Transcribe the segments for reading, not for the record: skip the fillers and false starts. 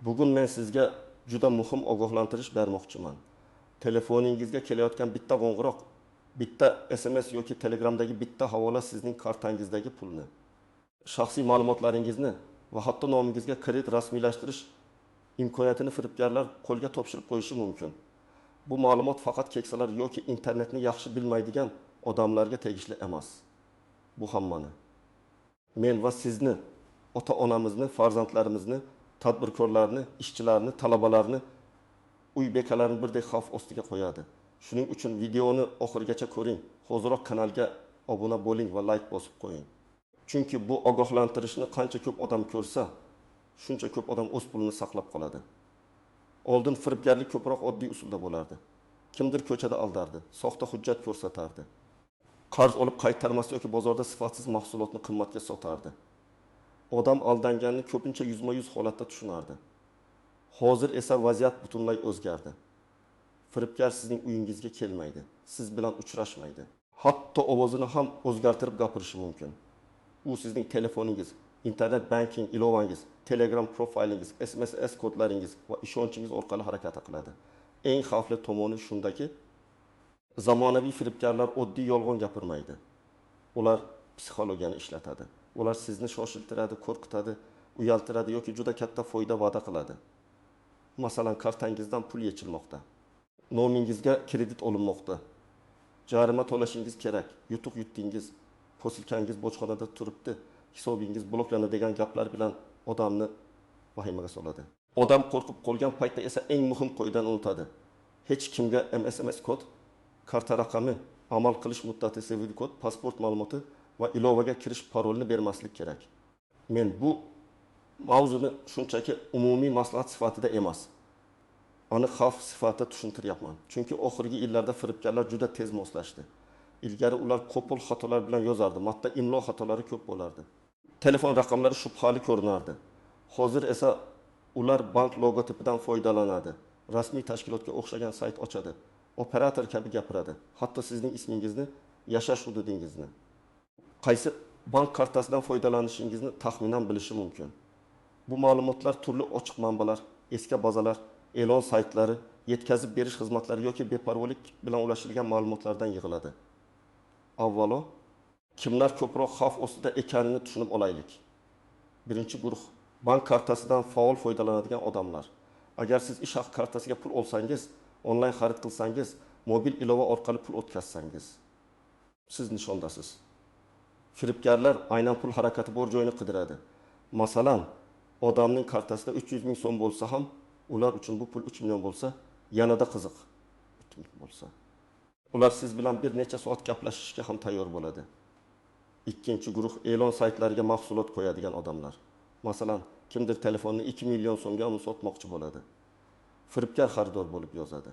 Bugun men sizga juda muhim ogohlantirish bermoqchiman. Telefoningizga kelayotgan bitta qo'ng'iroq, bitta SMS yoki Telegramdagi bitta havola sizning kartangizdagi pulni, shaxsiy ma'lumotlaringizni va hatto nomingizga kredit rasmiylashtirish imkoniyatini firibgarlar qo'lga topshirib qo'yishi mumkin. Bu ma'lumot faqat keksalar yoki internetni yaxshi bilmaydigan odamlarga tegishli emas. Bu hammani. Men va sizni, ota-onamizni, farzandlarimizni, tadbirkorlarni, ishchilarni, talabalarni, uy bekalarini birdek xavf ostiga qo'yadi. Shuning uchun videoni oxirigacha ko'ring. Hoziroq kanalga obuna bo'ling va like bosib qo'ying. Chunki bu ogohlantirishni qancha ko'p odam ko'rsa, shuncha ko'p odam o'z pulini saqlab qoladi. Oldin firibgarlik ko'proq oddiy usulda bo'lardi. Kimdir ko'chada aldardi, soxta hujjat ko'rsatardi. Qarz olib qaytarmasdi yoki bozorda sifatsiz mahsulotni qimmatga sotardi. Odam aldanganini ko'pincha yuzma-yuz holatda tushunardi. Hozir esa vaziyat butunlay o'zgardi. Firibgar sizning uyingizga kelmaydi, siz bilan uchrashmaydi. Hatto ovozini ham o'zgartirib gapirishi mumkin. U sizning telefoningiz, internet banking ilovangiz, Telegram profilingiz, SMS kodlaringiz va ishonchingiz orqali harakat qiladi. Eng xavfli tomoni shundaki, zamonaviy firibgarlar oddiy yolg'on gapirmaydi. Ular psixologiyani ishlatadi. Ular sizni shoshiltiradi, qo'rqitadi, uyaltiradi yoki juda katta foyda va'da qiladi. Masalan, kartangizdan pul yechilmoqda. Nomingizga kredit olinmoqda. Jarima to'lashingiz kerak. Yutuq yutdingiz, posilkangiz bojxonada turibdi, hisobingiz bloklanadi degan gaplar bilan odamni vahimaga soladi. Odam qo'rqib qolgan paytda esa eng muhim qoidani unutadi. Hech kimga SMS kod, karta raqami, amal qilish muddati, CVV kod, pasport ma'lumoti va ilovaga kirish parolini bermaslik kerak. Men bu mavzuni shunchaki umumiy maslahat sifatida emas, aniq xavf sifatida tushuntiryapman. Chunki oxirgi yillarda firibgarlar juda tez moslashdi. Ilgari ular qo'pol xatolar bilan yozardi, hatto imlo xatolari ko'p bo'lardi. Telefon raqamlari shubhali ko'rinardi. Hozir esa ular bank logotipidan foydalanadi, rasmiy tashkilotga o'xshagan sayt ochadi, operator kabi gapiradi, hatto sizning ismingizni, yashash hududingizni, qaysi bank kartasidan foydalanishingizni taxminan bilishi mumkin. Bu ma'lumotlar turli ochiq manbalar, eski bazalar, e'lon saytlari, yetkazib berish xizmatlari yoki beparvolik bilan ulashilgan ma'lumotlardan yig'iladi. Avvalo, kimlar ko'proq xavf ostida ekanini tushunib olaylik. Birinchi guruh bank kartasidan faol foydalanadigan odamlar. Agar siz ish haqi kartasiga pul olsangiz, onlayn xarid qilsangiz, mobil ilova orqali pul o'tkazsangiz, siz nishondasiz. Firibgarlar aynan pul harakati bor joyini qidiradi. Masalan, odamning kartasida 300 ming so'm bo'lsa ham, ular uchun bu pul 3 million bo'lsa, yanada qiziq bo'lsa. Ular siz bilan bir necha soat gaplashishga ham tayyor bo'ladi. Ikkinchi guruh e'lon saytlariga mahsulot qo'yadigan odamlar. Masalan, kimdir telefonni 2 million so'mga sotmoqchi bo'ladi. Firibgar xaridor bo'lib yozadi.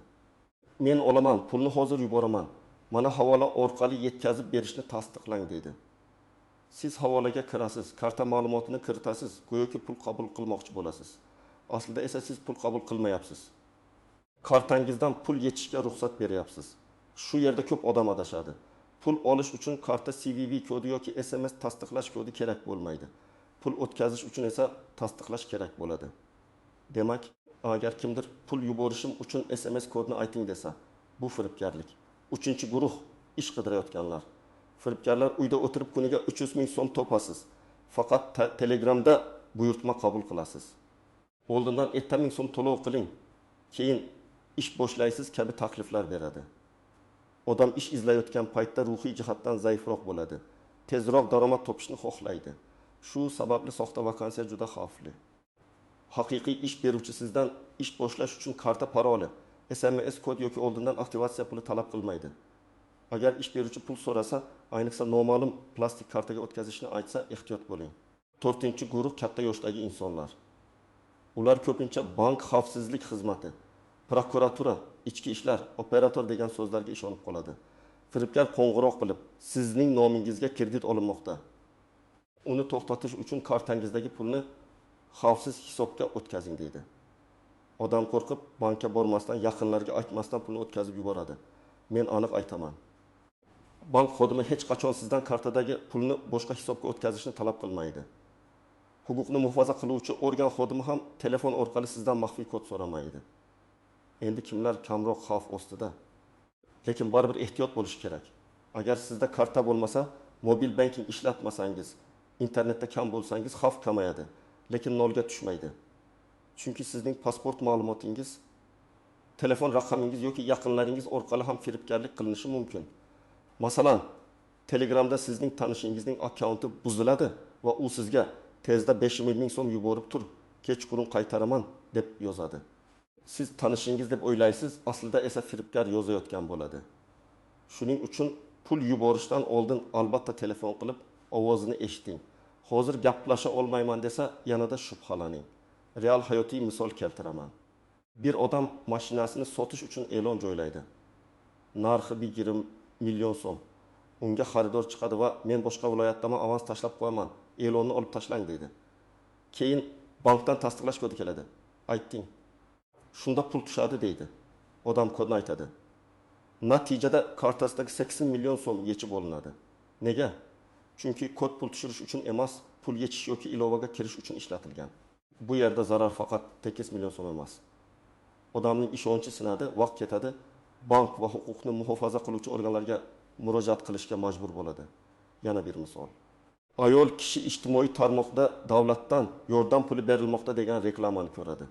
Men olaman, pulni hozir yuboraman. Mana havola orqali yetkazib berishni tasdiqlang deydi. Siz havolaga kirasiz, karta ma'lumotini kiritasiz, go'yoki pul qabul qilmoqchi bo'lasiz. Aslida esa siz pul qabul qilmayapsiz. Kartangizdan pul yechishga ruxsat beryapsiz. Shu yerda ko'p odam adashadi. Pul olish uchun karta CVV kodi yoki SMS tasdiqlash kodi kerak bo'lmaydi. Pul o'tkazish uchun esa tasdiqlash kerak bo'ladi. Demak, agar kimdir pul yuborishim uchun SMS kodini ayting desa, bu firibgarlik. Uchinchi guruh ish qidirayotganlar. Firibgarlar uyda o'tirib kuniga 300 ming so'm topasiz. Faqat Telegramda buyurtma qabul qilasiz. Oldindan 50 ming so'm to'lov qiling, keyin ish boshlaysiz kabi takliflar beradi. Odam ish izlayotgan paytda ruhiy jihatdan zaifroq bo'ladi. Tezroq daromad topishni xohlaydi. Shu sababli soxta vakansiya juda xavfli. Haqiqiy ish beruvchi sizdan ish boshlash uchun karta paroli, SMS kod yoki oldindan aktivatsiya puli talab qilmaydi. Agar ish beruvchi pul so'rasa, ayniqsa noma'lum plastik kartaga o'tkazishni aytsa, ehtiyot bo'ling. To'rtinchi guruh katta yoshdagi insonlar. Ular ko'pincha bank xavfsizlik xizmati, prokuratura, ichki ishlar, operator degan so'zlarga ishonib qoladi. Firibgar qo'ng'iroq qilib, sizning nomingizga kredit olinmoqda. Uni to'xtatish uchun kartangizdagi pulni xavfsiz hisobga o'tkazing deydi. Odam qo'rqib bankka bormasdan, yaqinlarga aytmasdan pulni o'tkazib yuboradi. Men aniq aytaman. Bank xodimi hech qachon sizdan kartadagi pulni boshqa hisobga o'tkazishni talab qilmaydi. Huquqni muhofaza qiluvchi organ xodimi ham telefon orqali sizdan maxfiy kod so'ramaydi. Endi kimlar kamroq xavf ostida? Lekin baribir ehtiyot bo'lish kerak. Agar sizda karta bo'lmasa, mobil banking ishlatmasangiz, internetda kam bo'lsangiz, xavf kamayadi, lekin nolga tushmaydi. Chunki sizning pasport ma'lumotingiz, telefon raqamingiz yoki yaqinlaringiz orqali ham firibgarlik qilinishi mumkin. Masalan, Telegramda sizning tanishingizning akkaunti buziladi va u sizga tezda 5 ming so'm yuborib tur, kechqurun qaytaraman deb yozadi. Siz tanishingiz deb o'ylaysiz, aslida esa firibgar yozayotgan bo'ladi. Shuning uchun pul yuborishdan oldin albatta telefon qilib ovozini eshiting. Hozir gaplasha olmayman desa, yanada shubhalaning. Real hayotiy misol keltiraman. Bir odam mashinasini sotish uchun e'lon joylaydi. Narxi 20 million so'm. Unga xaridor chiqadi va men boshqa viloyatdaman, avans tashlab qo'yaman, e'lonni olib tashlang deydi. Keyin bankdan tasdiqlash kodi keladi. Aytding. Shunda pul tushadi deydi. Odam kodni aytadi. Natijada kartasidagi 80 million so'm yechib olinadi. Nega? Chunki kod pul tushirish uchun emas, pul yechish yoki ilovaga kirish uchun ishlatilgan. Bu yerda zarar faqat 8 million so'm emas. Odamning ishonchi sinadi, vaqt ketadi, bank va huquqni muhofaza qiluvchi organlarga murojaat qilishga majbur bo'ladi. Yana bir misol. Ayol kishi ijtimoiy tarmoqda davlatdan yordam puli berilmoqda degan reklamani ko'radi.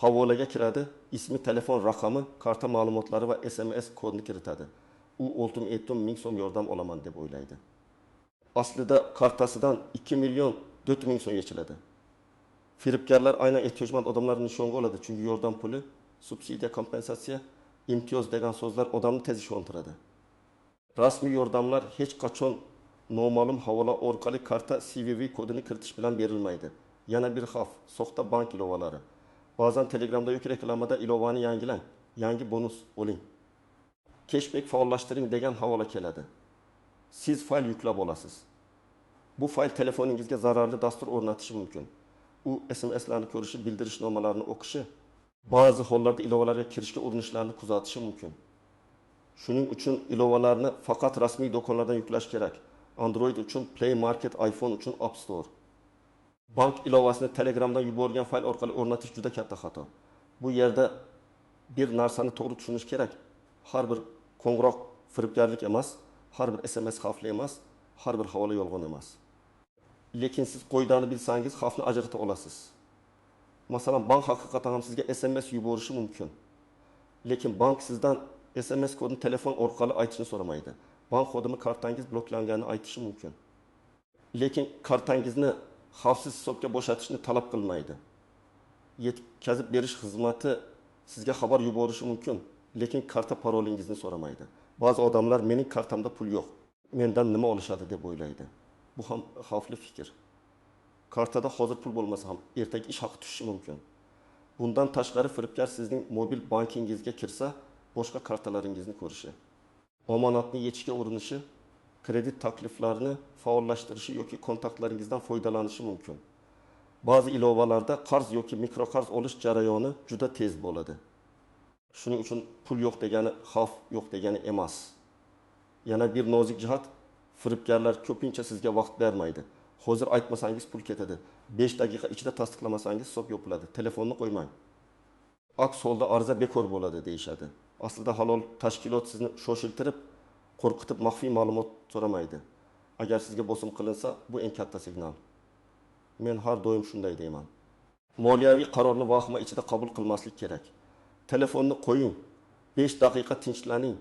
Havolaga kiradi, ismi, telefon raqami, karta ma'lumotlari va SMS kodini kiritadi. U 6-7 ming so'm yordam olaman deb o'ylaydi. Aslida kartasidan 2 million 4 ming so'm yechiladi. Firibgarlar aynan ehtiyojmand odamlarni nishonga oladi, chunki yordam puli, subsidiya, kompensatsiya, imtiyoz degan so'zlar odamni tez ishontiradi. Rasmiy yordamlar hech qachon noma'lum havola orqali karta CVV kodini kiritish bilan berilmaydi. Yana bir xavf, soxta bank ilovalari. Ba'zan Telegramda yoki reklamada ilovani yangilang, yangi bonus oling, cashback faollashtiring degan havola keladi. Siz fayl yuklab olasiz. Bu fayl telefoningizga zararli dastur o'rnatishi mumkin. U SMSlarni ko'rishi, bildirishnomalarni o'qishi, ba'zi hollarda ilovalarga kirishga urinishlarni kuzatishi mumkin. Shuning uchun ilovalarni faqat rasmiy do'konlardan yuklash kerak. Android uchun Play Market, iPhone uchun App Store. Bank ilovasini Telegramdan yuborgan fayl orqali o'rnatish juda katta xato. Bu yerda bir narsani to'g'ri tushunish kerak. Har bir qo'ng'iroq firibgarlik emas, har bir SMS xavfli emas, har bir havola yolg'on emas. Lekin siz qoidani bilsangiz xavfni ajrata olasiz. Masalan, bank haqiqatan ham sizga SMS yuborishi mumkin. Lekin bank sizdan SMS kodini telefon orqali aytishni so'ramaydi. Bank xodimi kartangiz bloklanganini aytishi mumkin. Lekin kartangizni xavfsiz hisobga bo'shatishni talab qilmaydi. Yetkazib berish xizmati sizga xabar yuborishi mumkin, lekin karta parolingizni so'ramaydi. Ba'zi odamlar mening kartamda pul yo'q, mendan nima olishadi deb o'ylaydi. Bu ham xavfli fikr. Kartada hozir pul bo'lmasa ham ertaga ish haqi tushishi mumkin. Bundan tashqari firibgar sizning mobil bankingizga kirsa, boshqa kartalaringizni ko'rishi, omonatni yechishga urinishi, kredit takliflarini faollashtirishi yoki kontaktlaringizdan foydalanishi mumkin. Ba'zi ilovalarda qarz yoki mikroqarz olish jarayoni juda tez bo'ladi. Shuning uchun pul yo'q degani xavf yo'q degani emas. Yana bir nozik jihat, firibgarlar ko'pincha sizga vaqt bermaydi. Hozir aytmasangiz pul ketadi. 5 daqiqa ichida tasdiqlamasangiz hisob yopiladi. Telefonni qo'ymang. Aks holda arza bekor bo'ladi deyishadi. Aslida halol tashkilot sizni shoshiltirib, qo'rqitib maxfiy ma'lumot so'ramaydi. Agar sizga bosim qilinsa, bu eng katta signal. Men har doim shunday deyman. Moliyaviy qarorni vahima ichida qabul qilmaslik kerak. Telefonni qo'ying, 5 daqiqa tinchlaning,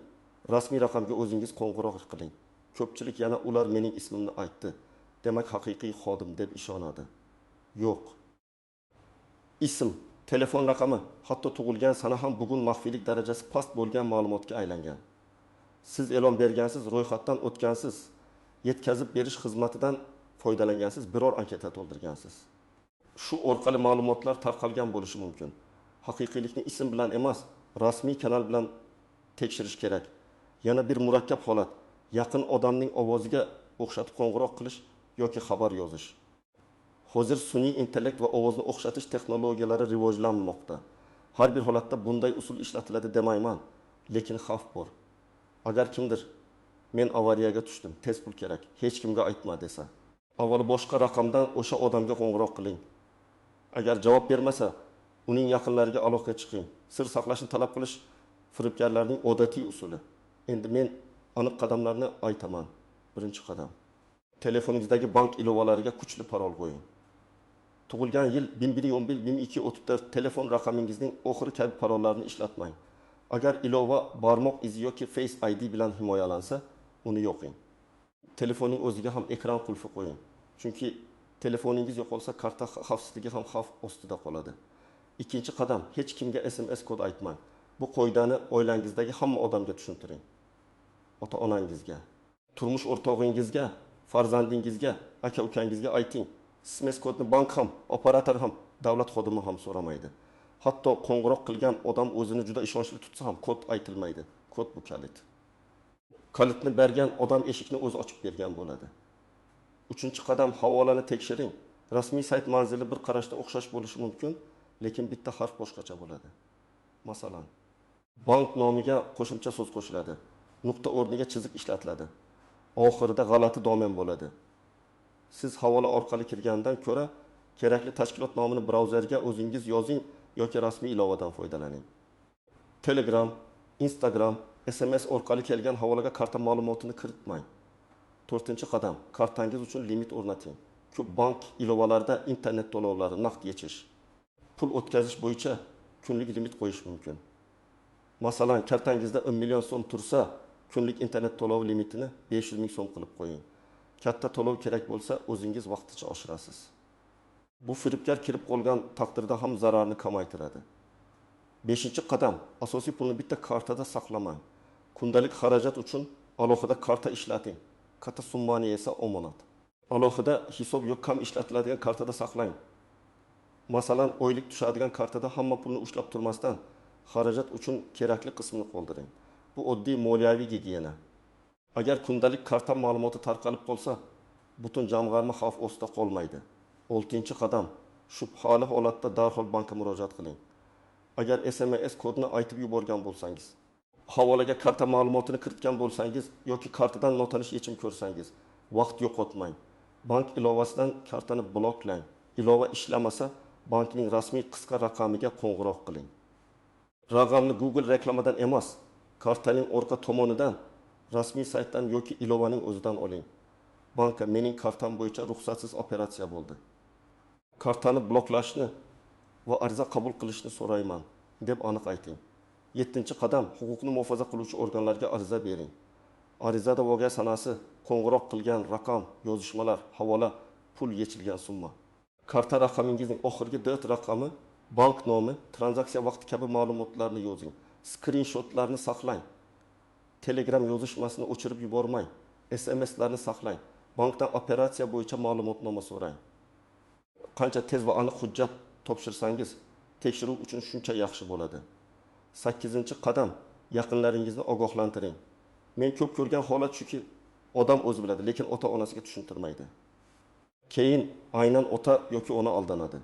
rasmiy raqamga o'zingiz qo'ng'iroq qiling. Ko'pchilik yana ular mening ismimni aytdi, demak haqiqiy xodim deb ishonadi. Yo'q. Ism, telefon raqami, hatto tug'ilgan sana ham bugun maxfiylik darajasi past bo'lgan ma'lumotga aylangan. Siz e'lon bergansiz, ro'yxatdan o'tgansiz, yetkazib berish xizmatidan foydalangansiz, biror anketa to'ldirgansiz. Shu orqali ma'lumotlar tarqalgan bo'lishi mumkin. Haqiqiylikni ism bilan emas, rasmiy kanal bilan tekshirish kerak. Yana bir murakkab holat, yaqin odamning ovoziga o'xshatib qo'ng'iroq qilish yoki xabar yozish. Hozir sun'iy intellekt va ovozni o'xshatish texnologiyalari rivojlanmoqda. Har bir holatda bunday usul ishlatiladi demayman, lekin xavf bor. Agar kimdir men avariyaga tushdim, tez pul kerak, hech kimga aytma desa, Avvalo boshqa raqamdan o'sha odamga qo'ng'iroq qiling. Agar javob bermasa, uning yaqinlariga aloqaga chiqing. Sir saqlashni talab qilish firibgarlarning odatiy usuli. Endi men aniq qadamlarni aytaman. Birinchi qadam. Telefoningizdagi bank ilovalariga kuchli parol qo'ying. Tug'ilgan yil 1111 1234, telefon raqamingizning oxiri kabi parollarni ishlatmang. Agar ilova barmoq izi yoki Face ID bilan himoyalansa, uni yoqing. Telefonning o'ziga ham ekran qulfi qo'ying. Chunki telefoningiz yo'qolsa, karta xavfsizligi ham xavf ostida qoladi. Ikkinchi qadam, hech kimga SMS kod aytmang. Bu qoidani oilangizdagi hamma odamga tushuntiring. Ota-onangizga, turmush o'rtog'ingizga, farzandingizga, aka-ukangizga ayting. SMS kodni bank ham, operator ham, davlat xodimi ham so'ramaydi. Hatto qo'ng'iroq qilgan odam o'zini juda ishonchli tutsa ham kod aytilmaydi. Kod bu kalit. Kalitni bergan odam eshikni o'zi ochib bergan bo'ladi. Uchinchi qadam, havolani tekshiring. Rasmiy sayt manzili bir qarashda o'xshash bo'lishi mumkin, lekin bitta harf boshqacha bo'ladi. Masalan, bank nomiga qo'shimcha so'z qo'shiladi. Nuqta o'rniga chiziq ishlatiladi. Oxirida g'alati domen bo'ladi. Siz havola orqali kirgandan ko'ra kerakli tashkilot nomini brauzerga o'zingiz yozing yoki rasmiy ilovadan foydalaning. Telegram, Instagram, SMS orqali kelgan havolaga karta ma'lumotini kiritmang. To'rtinchi qadam, kartangiz uchun limit o'rnating. Ko'p bank ilovalarida internet to'lovlari, naqd yechish, pul o'tkazish bo'yicha kunlik limit qo'yish mumkin. Masalan, kartangizda 1 million so'm tursa, kunlik internet to'lovi limitini 500 ming so'm qilib qo'ying. Katta to'lov kerak bo'lsa, o'zingiz vaqticha oshirasiz. Bu firibgar kirib qolgan taqdirda ham zararni kamaytiradi. Beshinchi qadam, asosiy pulni bitta kartada saqlamang. Kundalik xarajat uchun alohida karta ishlating. Katta summani esa omonat. Alohida hisob yo'q kam ishlatiladigan kartada saqlang. Masalan, oylik tushadigan kartada hamma pulni ushlab turmasdan xarajat uchun kerakli qismini qoldiring. Bu oddiy moliyaviy gigiyena. Agar kundalik karta ma'lumoti tarqalib qolsa, butun jamg'arma xavf ostida qolmaydi. Oltinchi qadam, shubhali holatda darhol bankka murojaat qiling. Agar SMS kodini aytib yuborgan bo'lsangiz, havolaga karta ma'lumotini kiritgan bo'lsangiz yoki kartadan notanish yechim ko'rsangiz, vaqt yo'qotmang. Bank ilovasidan kartani bloklang. Ilova ishlamasa, bankning rasmiy qisqa raqamiga qo'ng'iroq qiling. Raqamni Google reklamadan emas, kartaning orqa tomonidan, rasmiy saytdan yoki ilovaning o'zidan oling. Banka mening kartam bo'yicha ruxsatsiz operatsiya bo'ldi. Kartani bloklashni va ariza qabul qilishni so'rayman deb aniq ayting. Yettinchi qadam, huquqni muhofaza qiluvchi organlarga ariza bering. Arizada voqea sanasi, qo'ng'iroq qilgan raqam, yozishmalar, havola, pul yechilgan summa. Karta raqamingizning oxirgi 4 raqami, bank nomi, tranzaksiya vaqti kabi ma'lumotlarni yozing. Skrinshotlarni saqlang. Telegram yozishmasini o'chirib yubormang. SMSlarni saqlang. Bankdan operatsiya bo'yicha ma'lumotnoma so'rang. Qancha tez va aniq hujjat topshirsangiz, tekshiruv uchun shuncha yaxshi bo'ladi. 8-qadam, yaqinlaringizni ogohlantiring. Men ko'p ko'rgan holat shuki, odam o'zi biladi, lekin ota-onasiga tushuntirmaydi. Keyin aynan ota yoki ona aldanadi.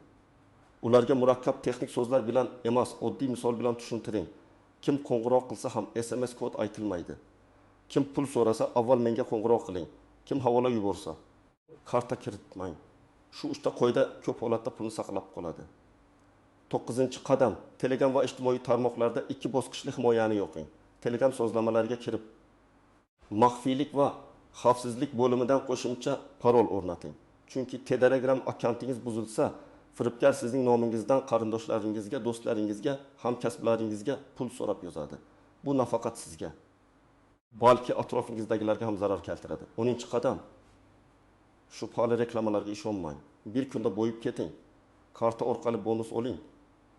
Ularga murakkab texnik so'zlar bilan emas, oddiy misol bilan tushuntiring. Kim qo'ng'iroq qilsa ham SMS kod aytilmaydi. Kim pul so'rasa, avval menga qo'ng'iroq qiling. Kim havola yuborsa, karta kiritmang. Shu uchta qoida ko'p holatda pulni saqlab qoladi. 9-qadam, Telegram va ijtimoiy tarmoqlarda 2 bosqichli himoyani yoqing. Telegram sozlamalariga kirib, maxfiylik va xavfsizlik bo'limidan qo'shimcha parol o'rnating. Chunki Telegram akkauntingiz buzilsa, firibgar sizning nomingizdan qarindoshlaringizga, do'stlaringizga, hamkasblaringizga pul so'rab yozadi. Bu nafaqat sizga, balki atrofingizdagilarga ham zarar keltiradi. 10-qadam, shubhali reklamalarga ishonmang. Bir kunda bo'yib keting. Karta orqali bonus oling.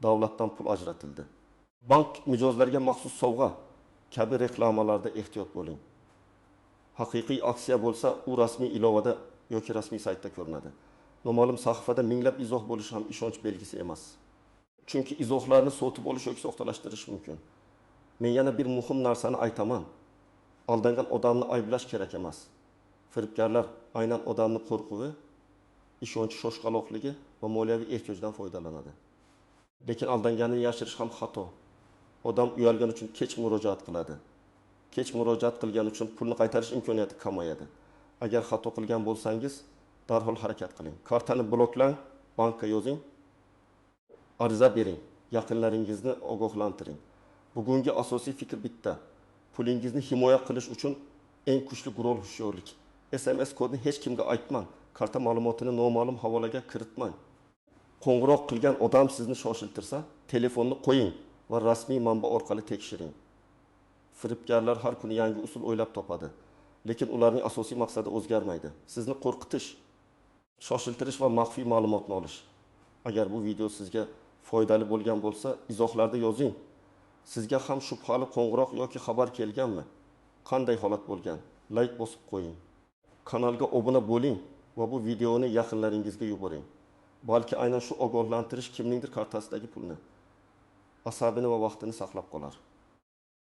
Davlatdan pul ajratildi. Bank mijozlariga maxsus sovg'a kabi reklamalarda ehtiyot bo'ling. Haqiqiy aksiya bo'lsa, u rasmiy ilovada yoki rasmiy saytda ko'rinadi. Noma'lum sahifada minglab izoh bo'lishi ham ishonch belgisi emas. Chunki izohlarni sotib olish yoki soxtalashtirish mumkin. Men yana bir muhim narsani aytaman. Aldangan odamni ayblash kerak emas. Firibgarlar aynan odamni qo'rquvi, ishonchi shoshqaloqligi va moliyaviy ehtiyojdan foydalanadi. Lekin aldanganini yashirish ham xato. Odam uyalgani uchun kech murojaat qiladi. Kech murojaat qilgani uchun pulni qaytarish imkoniyati kamayadi. Agar xato qilgan bo'lsangiz, darhol harakat qiling. Kartani bloklang, bankka yozing, ariza bering, yaqinlaringizni ogohlantiring. Bugungi asosiy fikr bitta: pulingizni himoya qilish uchun eng kuchli qurol hushyorlik. SMS kodni hech kimga aytmang, karta ma'lumotini noma'lum havolaga kiritmang. Qo'ng'iroq qilgan odam sizni shoshiltirsa, telefonni qo'ying va rasmiy manba orqali tekshiring. Firibgarlar har kuni yangi usul o'ylab topadi, lekin ularning asosiy maqsadi o'zgarmaydi: sizni qo'rqitish, shoshiltirish va maxfiy ma'lumotni olish. Agar bu video sizga foydali bo'lgan bo'lsa, izohlarda yozing. Sizga ham shubhali qo'ng'iroq yoki xabar kelganmi? Qanday holat bo'lgan? Layk bosib qo'ying. Kanalga obuna bo'ling va bu videoni yaqinlaringizga yuboring. Balki aynan shu ogohlantirish kimningdir kartasidagi pulni, asabini va vaqtini saqlab qolar.